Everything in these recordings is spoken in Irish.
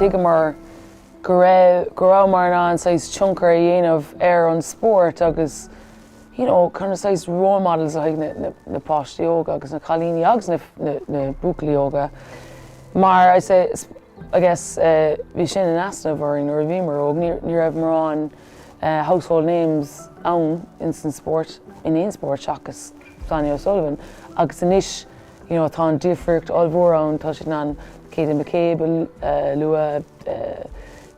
thuigeamar go raibh, go rabhamar in ann saghas tionchar a dhéanamh ar an spórt agus you know kind of saghas role models le haghaidh na, na, na páistí óga agus na cailíní agus na, na, na buachaillí óga mar I say, I guess bhí sin in easnamh orainn nuair a bhíomar óg, ní, ní raibh mórán household names ann ins an spórt, in aon spórt seachas Sonia O'Sullivan agus anois you know tá an difríocht ollmhór ann, tá siad in ann Katie McCabe a lua,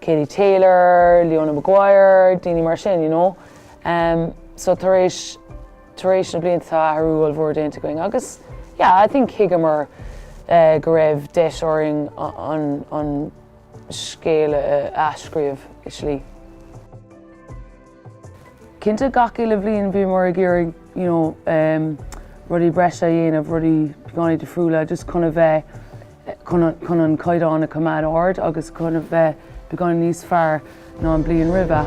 Katie Taylor, Leona Maguire, daoine mar sin you know. So tar éis, tar éis na blianta tá athrú ollmhór déanta againn agus yeah I think thuigeamar go raibh deis orainn an, an scéal a athscríobh i slí. Cinnte gach uile bhliain bhíomar ag iarraidh you know rudaí breise a dhéanamh, rudaí beagáinín difriúla just chun a bheith, chun chun an caighdeán a choimeád ard agus chun a bheith beagáinín níos fearr ná an bliain roimhe.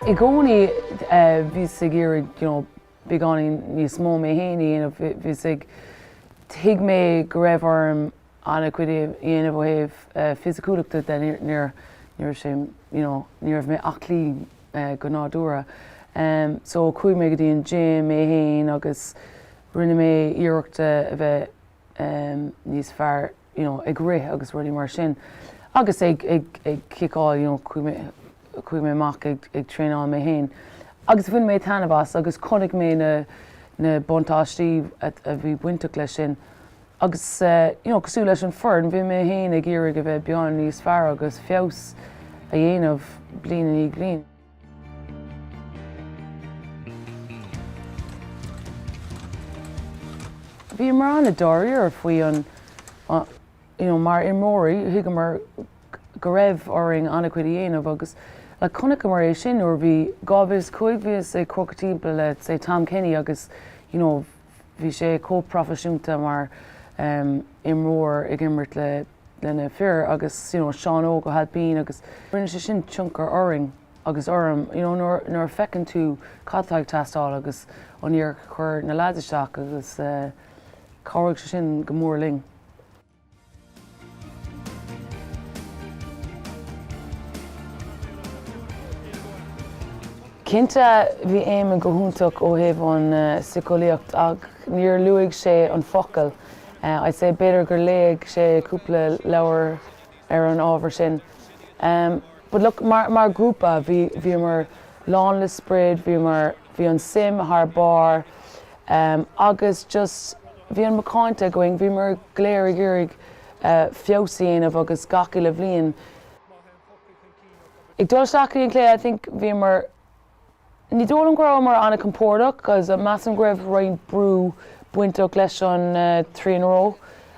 I gcónaí bhíos ag iarraidh you know beagáinín níos mó mé féin a dhéanamh, bhíos ag, thuig mé go raibh orm an-chuid a dhéanamh ó thaobh fisiciúlachta de, ní ní raibh sé you know ní raibh mé aclaí go nádúrtha. So chuaigh mé go dtí an gym mé féin agus rinne mé iarracht a bheith níos fearr you know ag rith agus rudaí mar sin agus ag ag ag ciceáil you know chuaigh mé chuaigh mé amach ag ag traenáil mé féin agus bhain mé taitneamh as agus chonaic mé na na buntáistí a a bhí bainteach leis sin agus you know cosúil leis an foireann bhí mé féin ag iarraidh a bheith beagán níos fearr agus feabhas a dhéanamh bliain i ndiaidh bliain. Bhíomar an-dáiríre faoi an you know mar imreoirí thuigeamar go raibh orainn an-chuid a dhéanamh agus like chonaiceamar é sin nuair a bhí 2005 bhíos ag crochadh timpeall le say Tom Kenny agus you know bhí sé chomh proifisiúnta mar imreoir ag imirt le lena fir agus you know Seán Óg Ó hAilpín agus rinne sé sin tionchar orainn agus orm you know nuair nuair a feiceann tú cad atá ag teastáil agus an iarracht a chuir na lads isteach agus chabhraigh sé sin go mór linn. Cinnte, bhí Éamonn go hiontach ó thaobh an síceolaíocht ach níor luaigh sé an focal. I'd say b'fhéidir gur léigh sé cúpla leabhar ar an ábhar sin. But look, mar mar ghrúpa bhí bhíomar lán le sprid, bhíomar bhí an suim thar barr. Agus just bhí an macánta againn, bhíomar go léir ag iarraidh feabhas a dhéanamh agus gach uile bhliain. Ag dul isteach go dtí an cluiche I think bhíomar, ní dóigh liom go rabhamar an-compordach 'cause measaim go raibh roinnt brú bainteach leis an 3 in a row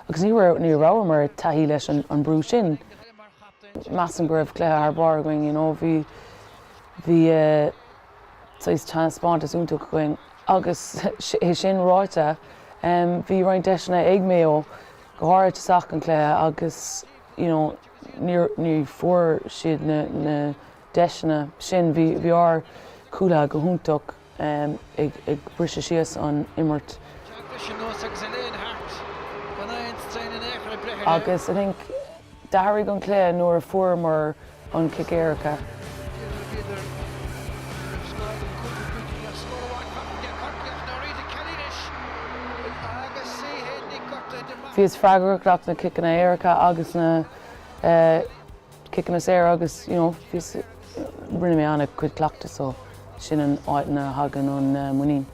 agus ní raibh, ní rabhamar taithí leis an brú sin. Measaim go raibh cluiche thar barr againn you know bhí, bhí. saghas taispeántas iontach againn agus é sin ráite bhí roinnt deiseanna ag Maigh Eo, go háirithe tosach an chluiche agus you know níor ní fuair siad na na deiseanna sin. Bhí bhí ár cúlaithe go hiontach ag ag briseadh síos an imirt. Agus I think D'athraigh an cluiche nuair a fuaireamar an cic éirice. Bhíos freagrach as na ciceanna éirice agus na ciceanna saora agus you know bhíos, rinne mé an-chuid cleachtais so sin an áit ina thagann an muinín.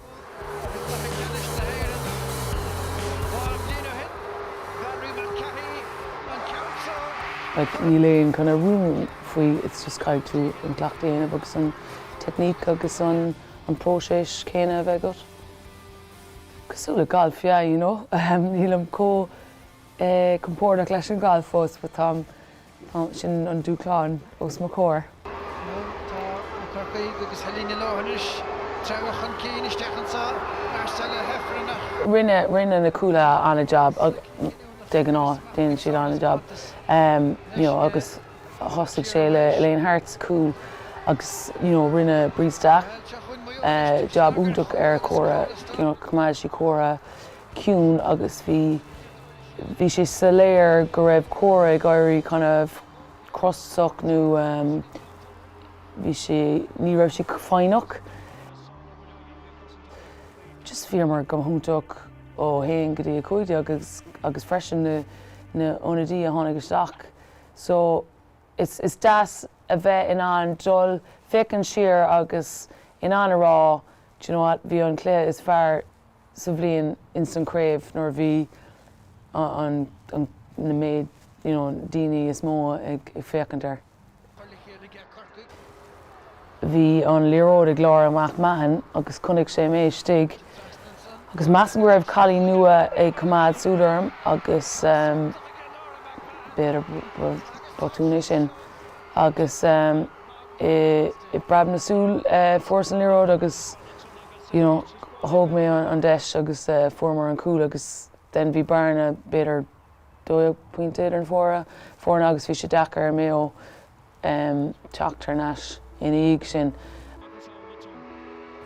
Like níl aon kind of rún faoi it's just caithfidh tú an cleachtadh a dhéanamh agus an technique agus an an próiseas céanna a bheith agat. Cosúil le galf yeah you know nílim chomh eh compordach leis an galf fós but táim Tá, sin an dúshlán os mo chomhair. Nó tá na Corcaígh agus Helena Lohan anois treabhadh chun cinn isteach anso, Marcella Heffernan ach. Rinne, rinne na cúlaithe an-jab, de ghnáth déanann siad an-jab, you know agus thosaigh sé le Elaine Harte sa chúl agus you know rinne Bríd Stack. jab iontach ar Cora, you know choimeád sí Cora ciúin agus bhí bhí sé soiléir go raibh Cora ag éirí kind of crosach nó bhí sé ní raibh sí foighneach. Just bhíomar go hiontach ó 1 go dtí 15 agus agus freisin na na ionadaí a tháinig isteach so is is deas a bheith in ann dul féachaint siar agus in ann a rá do you know what bhí an cluiche is fearr sa bhliain ins an chraobh nuair a bhí an an na méid you know daoine is mó ag féachaint air. Bhí an liathróid ag Laura McMahon agus chonaic sé mé istigh agus measaim go raibh cailín nua ag coimeád súil orm agus b'fhéidir ba botún é sin agus i bpreab na súl fuaireas an liathróid agus you know thóg mé an deis agus fuaireamar an cúl agus then bhí bearna b'fhéidir 12 pointe idir na foirne agus bhí sé deacair ar Maigh Eo teacht thar n-ais ina dhiaidh sin.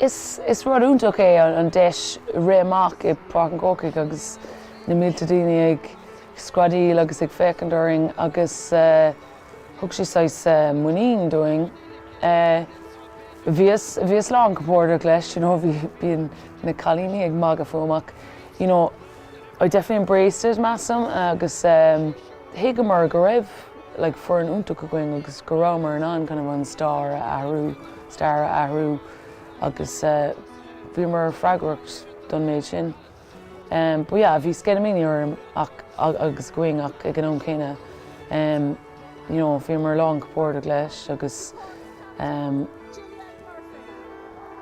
Is rud iontach é an deis rith amach i Páirc an Chrócaigh agus na mílte daoine ag screadaíl agus ag féachaint orainn agus thug sé saghas muinín dúinn. Bhíos bhíos lán compordach leis, you know, bhí bíonn na cailíní ag magadh fúm ach you know, I definitely embraced it, measaim, agus thuigeamar go raibh like foireann iontach againn agus go rabhamar in ann kind of an stair a athrú, stair a athrú agus bhíomar freagrach don méid sin. But yeah, bhí sceitimíní orm ach agus againn ach ag an am céanna you know bhíomar lán compordach leis agus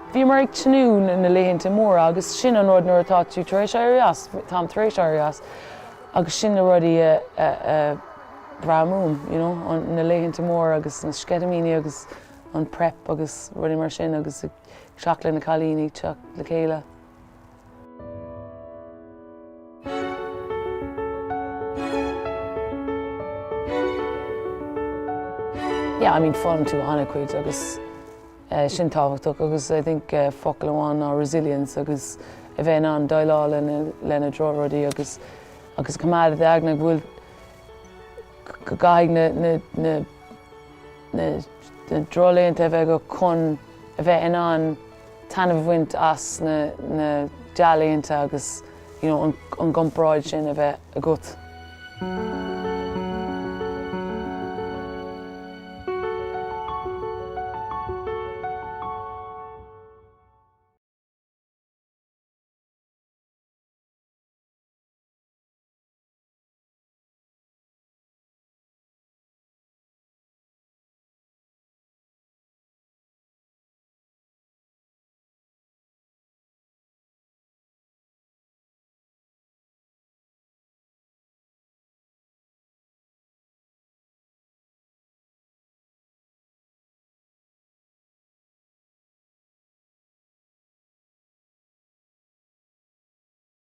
Bhíomar ag tnúth na laethanta móra agus sin an rud nuair atá tú tar éis éirí as, táim tar éis éirí as agus sin na rudaí a bhraithim uaim, you know, na laethanta móra agus na sceitimíní agus an prep agus rudaí mar sin agus ag teacht le na cailíní, teacht le chéile. Yeah, I mean foghlaim tú an-chuid agus sin tábhachtach agus I think focal amháin ná resilience agus a bheith in ann déileáil le na drochrudaí agus agus coimeád i d'aigne go bhfuil go gcaithfidh na na na na na drochlaethanta a bheith agat chun a bheith in ann taitneamh a bhaint as na na dea-laethanta agus you know an an gcomparáid sin a bheith agat.